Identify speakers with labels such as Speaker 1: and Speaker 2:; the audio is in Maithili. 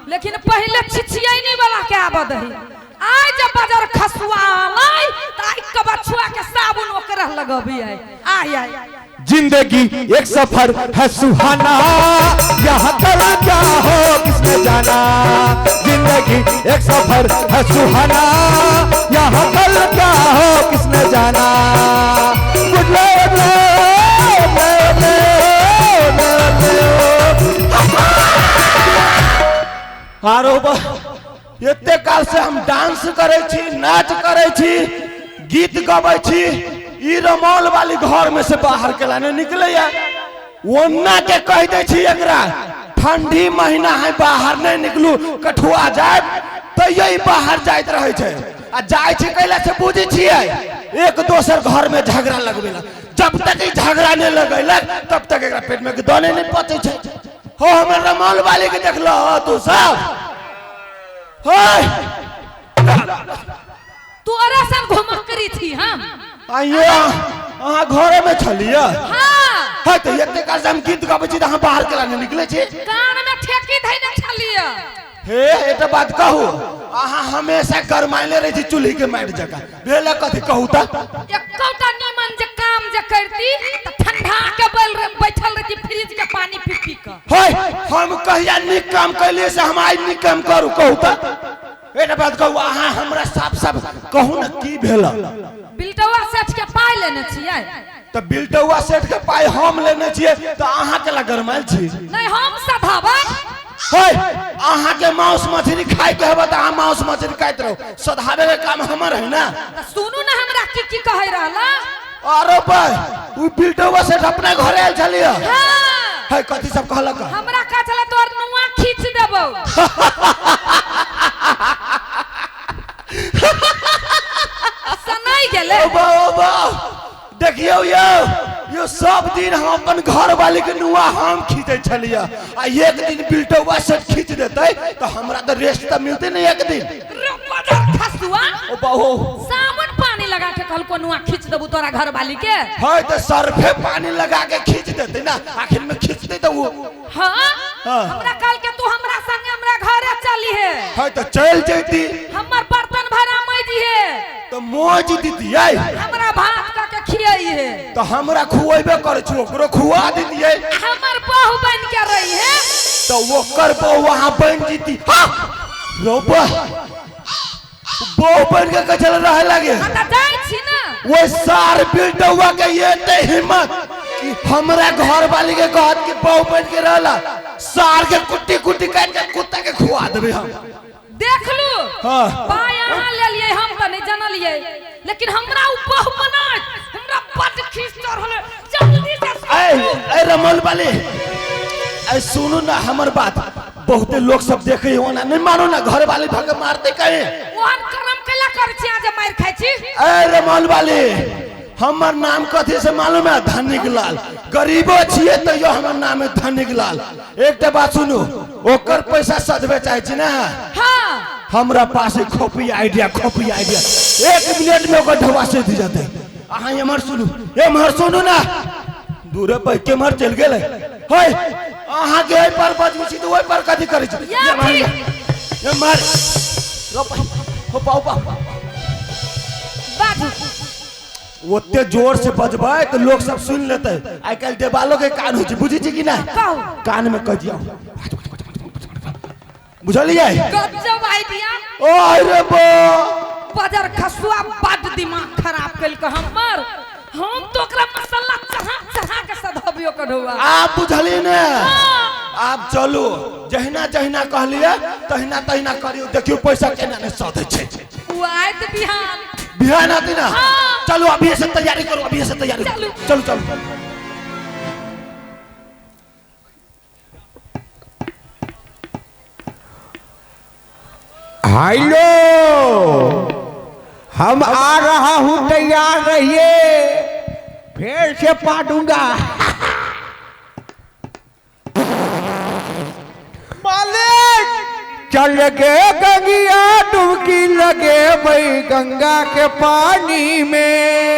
Speaker 1: लेकिन पहिले छिछियैनी वाला के आबऽ दही। आइ जब बाजार खसुआ आलै त आइ कबछुआ के साबुन ओकरा लगबी। आइ आइ आइ
Speaker 2: जिंदगी एक सफर है सुहाना, यहाँ कल क्या हो किसने जाना। जिंदगी एक सफर है सुहाना, यहाँ कल क्या हो किसने जाना। बुझलो बुझलो बुझलो बुझलो।
Speaker 3: आरो एते काल से हम डांस करे छी, नाच करे छी, गीत गबै छी, ई रमौल वाली घर में से बाहर के लाने निकले या ओन्ना के कह दे छी एकरा ठंडी महीना है बाहर नहीं निकलू कठुआ जाए तैयो ई बाहर जाइत रहे छै। आ जाय छै कैला से बुझै छियै एक दोसर घर में झगड़ा लगबेला, जब तक ई झगड़ा नहीं लगेलक तब तक एकरा पेट में के दाने नहीं पचै छै। हो हमर रमौल वाली के देखलो हो तू सब। होय
Speaker 1: तू अरे सन घुमकरी थी हम।
Speaker 3: आइयो अहाँ घरे में छलियै?
Speaker 1: हाँ।
Speaker 3: है तो एते काल से हम गीत गाबै छी त अहाँ बाहर केला नहीं निकले छी?
Speaker 1: कान में ठेकी धैने छलियै।
Speaker 3: हे एकटा बात कहू, अहाँ हमेशा गरमाइले रहै छी चूल्ही के माटि जकाँ, भेल कथी कहू त?
Speaker 1: एकोटा नीमन जे काम जे करती त ठंडा के बैल बैठल रहती फ्रिज के पानी पी पी के।
Speaker 3: होय हम कहिया नीक काम कैलियै से हम आइ नीक काम करू कहू त? एकटा बात कहू, अहाँ हमरा साफ साफ कहू ने की भेल?
Speaker 1: बिलटौआ सेठ के पाइ लेने छियै।
Speaker 3: त बिलटौआ सेठ के पाइ हम लेने छियै त अहाँ केला गरमाइल छी?
Speaker 1: नहीं हम सधाबै।
Speaker 3: होय अहाँ के मांस मछली खाय के हेबे त अहाँ मांस मछली खाइत रहू, सधाबे के काम हमर है ना।
Speaker 1: त सुनू ना हमरा की की कहै रहला।
Speaker 3: अरे भाई उ बिलटौआ सेठ अपना घरे आयल छलियै?
Speaker 1: हाँ।
Speaker 3: है कथी सब कहलक?
Speaker 1: हमरा कह छला तोर नुआ खींच देबौ। सनाई गेलै।
Speaker 3: ओ बा ओ बा देखियौ यौ, यो सब दिन हम अपन घर वाली के नुआ हम खींचै छलियै आ एक दिन बिलटौआ सेठ खींच देतै त हमरा त रेस्ट त मिलतै नहीं एक दिन।
Speaker 1: रे बजर खसुआ।
Speaker 3: ओ बा ओ
Speaker 1: साबुन पानी लगा के कहलको नुआ खींच देबू तोरा घर वाली के।
Speaker 3: है त सर्फे पानी लगा के खींच देतै ना, आखिर में खींचतै त वो।
Speaker 1: हाँ?
Speaker 3: हाँ।
Speaker 1: हमरा कहल के तू हमरा संगे हमरा घरे चली है।
Speaker 3: है त चल जैती।
Speaker 1: हमर बर्तन भरा मैजी है।
Speaker 3: त मौज दीतियै।
Speaker 1: हमरा भात का के खियाई है।
Speaker 3: त हमरा खुएबे करै छी, ओकरो खुआ दीतियै।
Speaker 1: हमर बहू बन के रही है।
Speaker 3: त ओकर बहू वहाँ बन जीती। हाँ रोबा बहू बन के कचल रहे लगे।
Speaker 1: हाँ त जाइ छी ना।
Speaker 3: वो सार बिलटौआ के एते हिम्मत कि हमरा घर वाली के कहत कि बहू बन के रहला, सार के कुट्टी कुट्टी काट के कुत्ता के खुआ देबे हम।
Speaker 1: देख लू।
Speaker 3: हाँ।
Speaker 1: पाय अहाँ लेलियै हम त नहीं जानलियै, लेकिन हमरा उ बहू बनात हमरा बड खीस चढ़ल। जल्दी से
Speaker 3: ए ए रमल वाली ए सुनू ना हमर बात, बहुते लोग सब देखे हो ना नहीं मानो ना घर वाली भग मारते कहे।
Speaker 1: ओहन करम कैला कर छी आज मार खाइ छी?
Speaker 3: ए रमल वाली हमर नाम कथी से मालूम है? धनिक लाल। गरीबो छियै तैयो हमर नाम है धनिक लाल। एकटा बात सुनू, ओकर पैसा सधबे चाहे छी ना?
Speaker 1: हाँ।
Speaker 3: हमरा पास है खोपी आइडिया, खोपी आइडिया, एक मिनट में ओकर ढवा से दी जाते। अहाँ एम्हर सुनू, एम्हर सुनू ना, दूरे पर केम्हर चलि गेलै। होय अहाँ के एहि पर बजबै छी त ओहि पर कथी करै छी?
Speaker 1: या ठीक।
Speaker 3: एम्हर रोपा हो पाउ पाउ
Speaker 1: बाजू।
Speaker 3: ओते जोर से बजबै त लोग सब सुन लेतै। आइ काल्हि देवालो के कान होइ छै, बुझै छी कि नहि?
Speaker 1: कहू।
Speaker 3: कान में कह दियौ, बुझलियै?
Speaker 1: गजब आइडिया।
Speaker 3: ओ रे बा
Speaker 1: बजर खसुआ बड दिमाग खराब केलक हमर। हम तो ओकरा मसाला चढ़ा चढ़ा के सधबियो कढौआ।
Speaker 3: आप बुझलियै ने? आप चलू, जहिना जहिना कहलियै तहिना तहिना करियौ, देखियौ पैसा केना ने सधै छै।
Speaker 1: उ आयत बिहान।
Speaker 3: बिहान आती ना?
Speaker 1: हाँ।
Speaker 3: चलो अभी से तैयारी करो, अभी से तैयारी करो।
Speaker 1: चलू।
Speaker 3: चलो चलो।
Speaker 2: हेलो हम आ रहा हूँ, तैयार रहिए, फिर से पाटूंगा। मालिक चल के गंगिया डुबकी लगे भाई गंगा के पानी में।